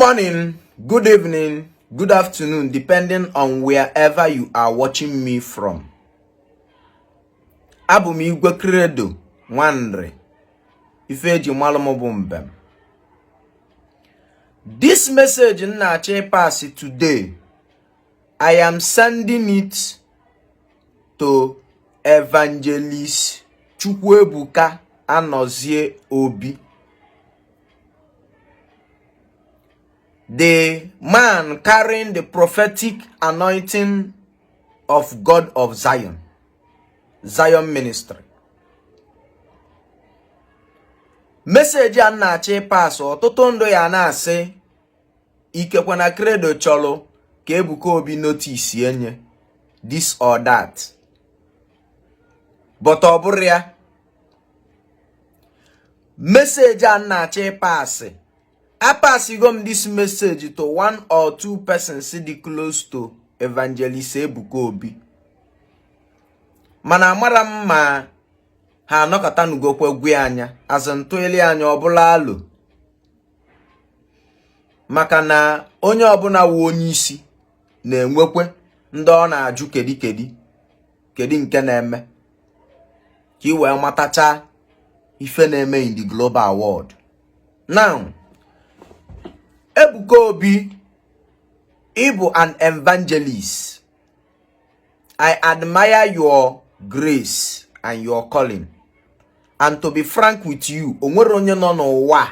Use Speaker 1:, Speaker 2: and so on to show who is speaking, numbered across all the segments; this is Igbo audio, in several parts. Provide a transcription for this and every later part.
Speaker 1: Morning, good evening, good afternoon, depending on wherever you are watching me from. Abụ m Igwe Credo Nwanri, ife eji malụ m bụ mbem. This message m na-achọ ịpass today, I am sending it to Evangelist Chukwuebuka Anozie Obi, the man carrying the prophetic anointing of God of Zion, Zion Ministry. Message a na-achọ ịpass, ọtụtụ ndụ ya na-asị ikekwe na Credo chọrọ ka Ebuka Obi notice enye this or that, but ọ bụrụ ya, message a na-achọ ịpass, apassigo m this message to one or two persons dị close to Evangelist Ebuka Obi, mana amara m ma ha anọkọta nugokwe gwe anya azụ ntụeli anya ọbụla alụ, maka na onye ọbụla wu onye isi na-enwekwe ndị ọ na-ajụ kedi kedi kedi nke na-eme ka ị wee matacha ife na-eme in the global world. Now, Ebuka Obi, ị bụ an evangelist. I admire your grace and your calling. And to be frank with you, onwere onye nọ n'ụwa,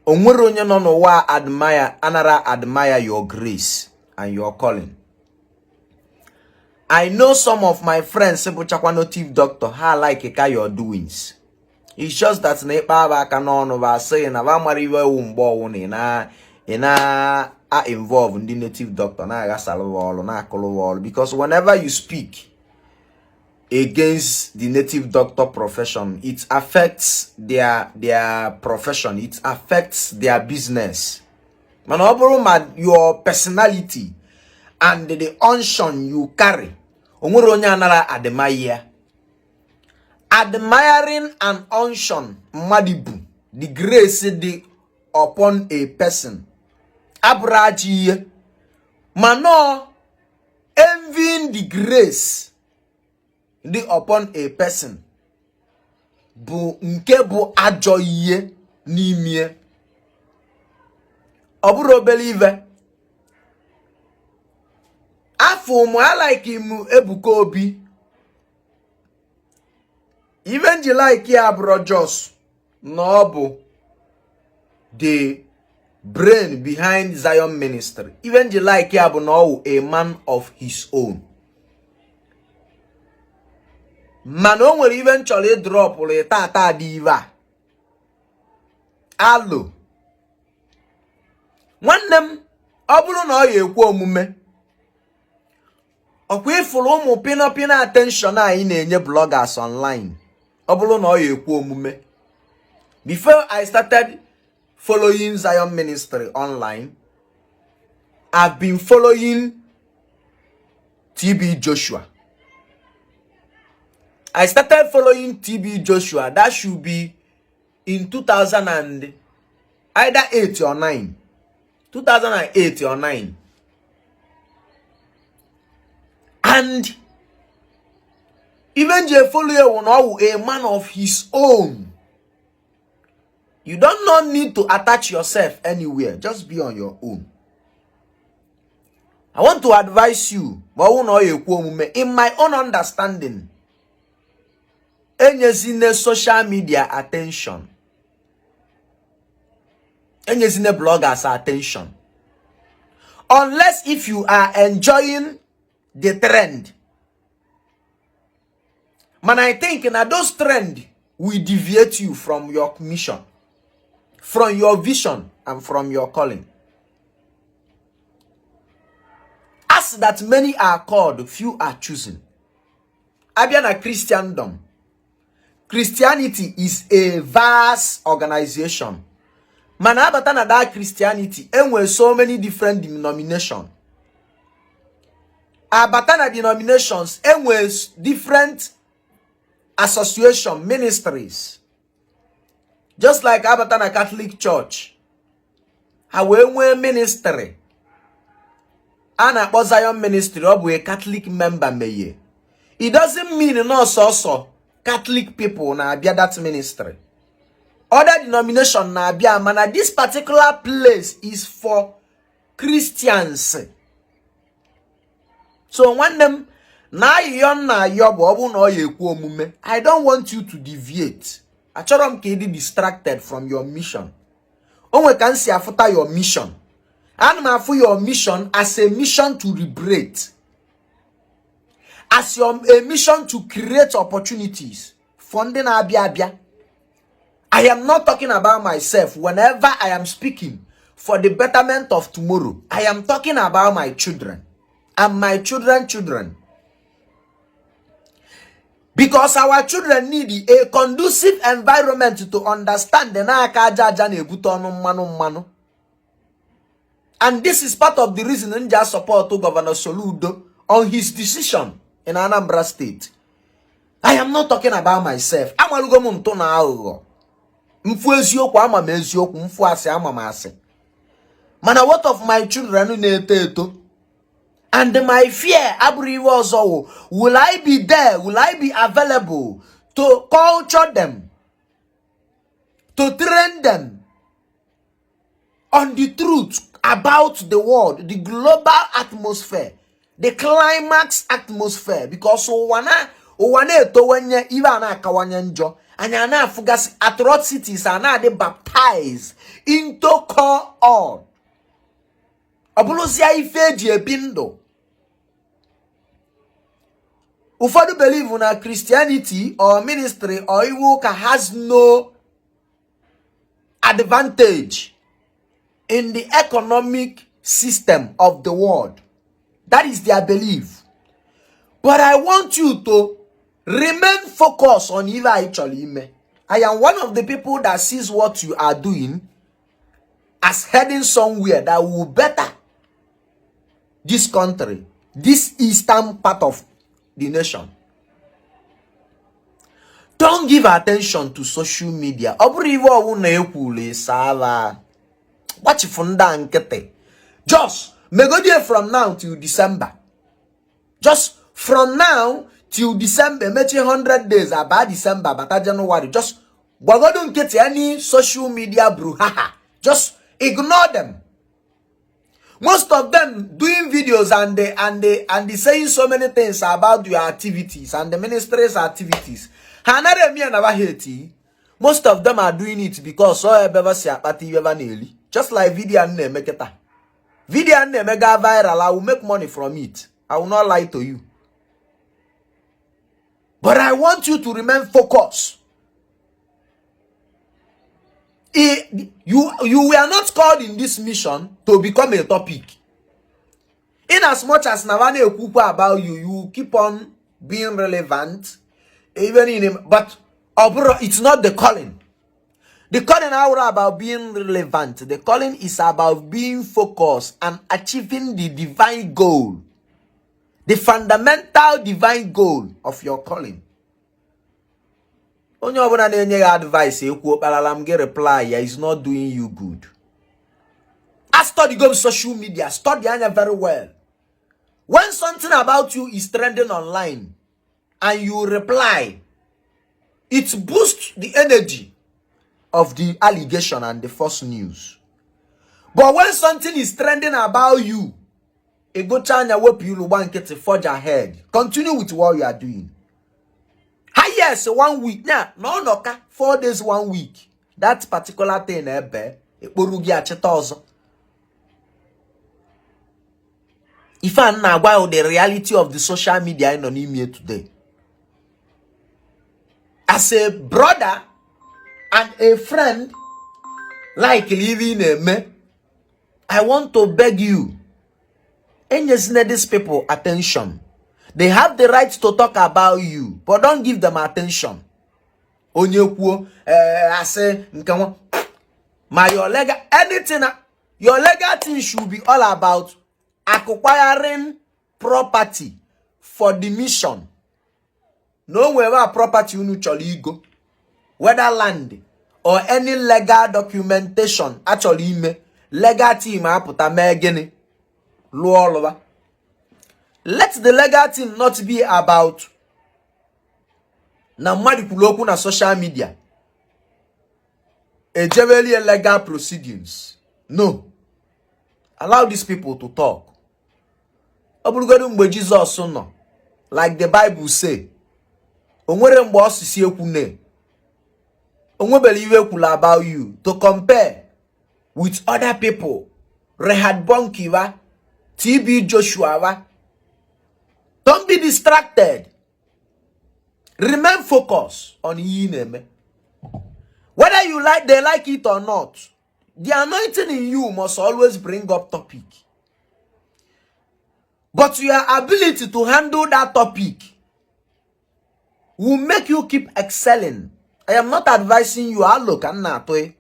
Speaker 1: onwere onye nọ n'ụwa admire anara admire your grace and your calling. I know some of my friends bụchakwa native doctor, ha like ka your doings. It's just that na ịkpa aba aka n'ọnụ ba asịghị na ba mara iwe ewu mgbe ọwụ na ị na a involve ndị native doctor na-aghasara ọrụ na-akụrụ ọrụ, because whenever you speak against the native doctor profession, it affects their profession, it affects their business. Mana ọ bụrụ ma your personality and the unction you carry, onwere onye anara admire ya. Admiring an unction mmadụ bụ the grace dị upon a person abụrụ ajọ ihe, ma nọọ envying the grace dị upon a person bụ nke bụ ajọ ihe n'ime. Ọ bụrụ obere ive afọ mụ alike m Ebuka Obi, ife nji like ya abụrụ just na ọ bụ the brain behind Zion Ministry. Ife nji like ya bụ na ọ wụ a man of his own. Mana o nwere ife m chọrọ ịdropụrụ tata dị ive a alụ nwanne m. Ọ bụrụ na ọ ya ekwe omume, ọkwa ịfụrụ ụmụ pino pino attention anyị na-enye bloggers online, ọ bụrụ na ọ ya ekwe omume, before I started following Zion Ministry online, I've been following TB Joshua. I started following TB Joshua, that should be in 2000 and either 8 or 9, 2008 or 9, and even je follow ya na ọ a man of his own. You don't not need to attach yourself anywhere, just be on your own. I want to advise you, ma ọ bụrụ na ọ ya ekwe omume, in my own understanding, enyezine social media attention, enyezine bloggers attention, unless if you are enjoying the trend. Man, I think na those trend will deviate you from your mission, from your vision and from your calling. As that many are called, few are chosen. Abịa na Christendom, Christianity is a vast organization, mana abata na that Christianity, enwere so many different denomination. Abata na denominations, enwere different association ministries, just like abata na Catholic Church. Ha wee nwee ministry a na-akpọ Zion Ministry. Ọ bụ a Catholic member meye. It doesn't mean na ọsọsọ Catholic people na-abịa that ministry. Other denomination na-abịa, mana this particular place is for Christians. So nwanne m, na ayịyọ m na-ayọ bụ, ọ bụrụ na ọ ya ekwu omume, I don't want you to deviate. Achọrọ m ka ị dị distracted from your mission. O nwe ka m si afụta your mission. Ana m afụ your mission as a mission to liberate, as a mission to create opportunities for ndị na-abịa abịa. I am not talking about myself whenever I am speaking for the betterment of tomorrow. I am talking about my children and my children children, because our children need a conducive environment to understand the na-aka aja aja na-ebute ọnụ mmanụ mmanụ. And this is part of the reason m ji support Governor Soludo on his decision in Anambra State. I am not talking about myself. Amalugo m ntụ na aghụghọ. Mfu eziokwu, ama m eziokwu. Mfu asị, ama m asị. Mana what of my children na-eto eto? And my fear abụrụ iwe ọzọ wụ, will I be there? Will I be available to culture them, to train them on the truth about the world, the global atmosphere, the climax atmosphere? Because ụwa na ụwa na-etowanye, ibe a na-akawanye njọ. Anyị a na-afụgasị atrocities, a na-adị baptized into core all. Ọ bụrụzia ife eji ebi ndụ. Ụfọdụ believe na Christianity or ministry or iwu ụka has no advantage in the economic system of the world. That is their belief. But I want you to remain focused on ife anyị chọrọ ime. I am one of the people that sees what you are doing as heading somewhere that will better this country, this eastern part of the nation. Don't give attention to social media. Ọ bụrụ iwe ọwụ na ekwuru ịsala, gbachifu ndị a nkịtị. Just megodie from now till December. Just from now till December, mechie 100 days, aba December, bata January. Just gbagodo nkịtị. Any social media brouhaha, just ignore them. Most of them doing videos and they saying so many things about your activities and the ministry's activities, ha anaghị eme ya na ba hate. Most of them are doing it because ọ ebe ba si akpata ihe ba na-eli. Just like video a m na-eme kịta, video a m na-eme ga viral, I will make money from it. I will not lie to you, but I want you to remain focused. You were not called in this mission to become a topic. In as much as na na-ekwukwa about you, you keep on being relevant even in, but ọ bụrụ, it's not the calling. The calling awụrụ about being relevant. The calling is about being focused and achieving the divine goal, the fundamental divine goal of your calling. Onye ọbụla na-enye gị advice ekwu kparala m gị, reply ya is not doing you good. I study go social media, study anya very well. When something about you is trending online and you reply, it boosts the energy of the allegation and the false news. But when something is trending about you, egocha anya, wepụ ilu, gba nkịtị, forge ahead, continue with what you are doing. Highest one week na na ọnọka 4 days, one week, that particular thing ebe ekporu gị achịta ọzọ. Ife a na-agwa you, the reality of the social media anyị nọ n'ime today. As a brother and a friend, like ife ị na-eme, I want to beg you, enyezina these people attention. They have the right to talk about you, but don't give them attention. Onye kwuo ee, asị nke nwa ma your legal anything, your legal thing should be all about acquiring property for the mission. Na o nwere a property unu chọrọ igo, whether land or any legal documentation achọrọ ime Legal team apụta mee gịnị? Lụọ ọlụba. Let the legal team not be about na mmadụ kwuru okwu na social media, ejebelie legal proceedings. No, allow these people to talk. Ọ bụrụgodu mgbe Jizọs nọ, like the Bible say, o nwere mgbe ọsịsị ekwu ne o nwebere iwe kwuru about you to compare with other people, Reinhard Bonnke wa, TB Joshua wa. Don't be distracted. Remain focused on ihe ị na-eme. Whether you like, they like it or not, the anointing in you must always bring up topic, but your ability to handle that topic will make you keep excelling. I am not advising you. Alo ka m na-atụ.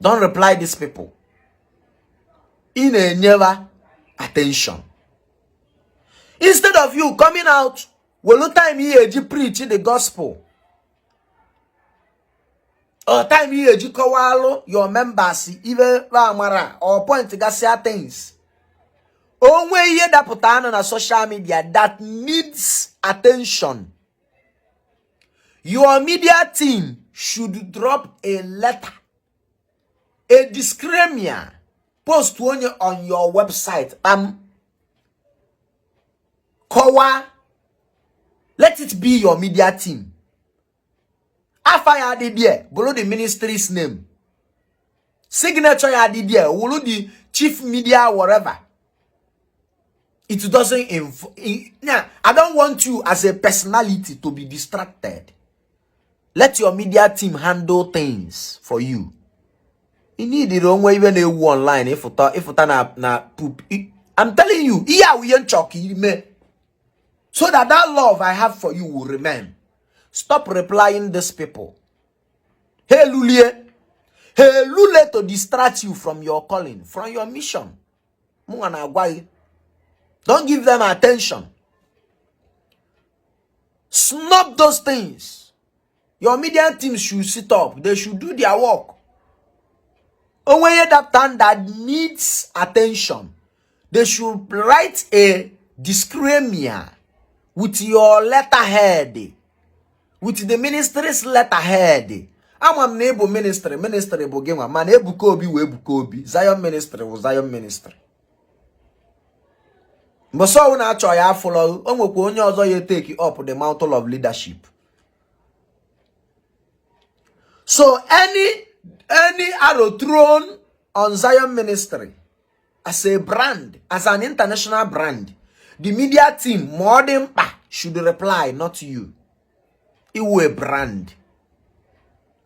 Speaker 1: Don't reply these people. Ị na-enyewa attention instead of you coming out welu time ihe eji preach the gospel or time ihe eji kọwalụ your members ibe amara or point gasịa things. Onwe ihe dapụta anụ na social media that needs attention, your media team should drop a letter, a disclaimer, post onye on your website, kpam kọwaa. Let it be your media team. Afa ya adị there, bụrụ the ministry's name. Signature ya adị there, wụrụ the chief media, whatever. It doesn't yeah, I don't want you as a personality to be distracted. Let your media team handle things for you. You need onwe ibe na-ewu online ịfụta ịfụta na poop. I'm telling you, ihe a ihe nchọ ka ime so that that love I have for you will remain. Stop replying these people. Hey lulie, hey lule, to distract you from your calling, from your mission. Mụ na-agwa gị, don't give them attention. Snub those things. Your media team should sit up. They should do their work. Onwe ihe that that needs attention, they should write a disclaimer with your letterhead, with the ministry's letterhead. Ama m na ịbụ ministry, ministry bụ gị nwa, mana Ebuka Obi wee Ebuka Obi. Zion Ministry bụ Zion Ministry. Mbọsọ ọwụ na-achọ ya afụlọ, o nwekwa onye ọzọ ya take up the mantle of leadership. So any arrow thrown on Zion Ministry as a brand, as an international brand, the media team, ma ọ dị mkpa, should reply, not you. Iwu a brand,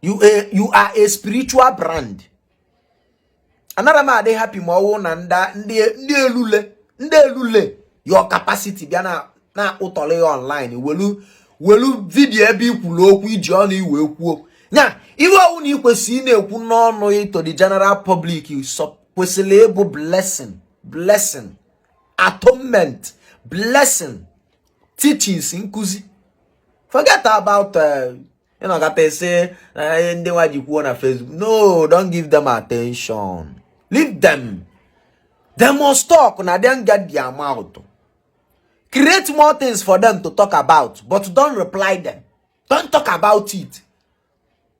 Speaker 1: you are a spiritual brand. Anara m adị happy ma ọwụ na ndị elule, ndị elule your capacity bịa na na-akpụtọrọ ya online, welu video ebe i kwuru okwu iji ọnụ iwee kwuo nya ihe ọwụ na ị kwesịrị ị na-ekwu n'ọnụ to the general public kwesịrị ịbụ blessing, blessing, atonement, blessing, teachings, nkụzi. Forget about ịnọkọta ese ndị nwa ji kwuo na Facebook. No, don't give them attention. Leave them. They must talk na them get their mouth. Create more things for them to talk about, but don't reply them. Don't talk about it.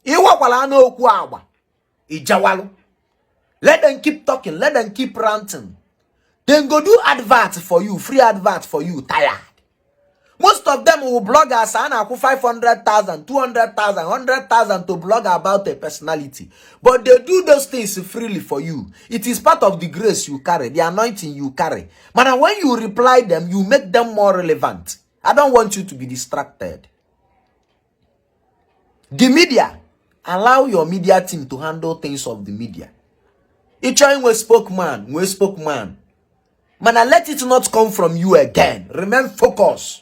Speaker 1: Ịwakwala anụ okwu agba ijawalụ. Let them keep talking. Let them keep ranting. Then go do advert for you, free advert for you. Tired. Most of them will bloggers a na-akwụ 500,000, 200,000, 100,000 to blog about a personality, but they do those things freely for you. It is part of the grace you carry, the anointing you carry. Mana when you reply them, you make them more relevant. I don't want you to be distracted. The media, allow your media team to handle things of the media. Ịchọ inwe spokesman, nwee spokesman, mana let it not come from you again. Remain focused.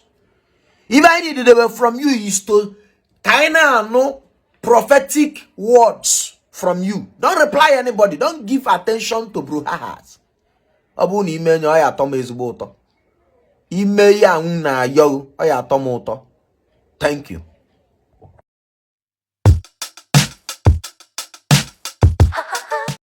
Speaker 1: If I need from you is to kind of know prophetic words from you. Don't reply anybody. Don't give attention to brouhahas. Ọ bụrụ na ime enye ọ ya atọ m ezigbo ụtọ. Ime ya anwụ na ayọ ọ ya atọ m ụtọ. Thank you.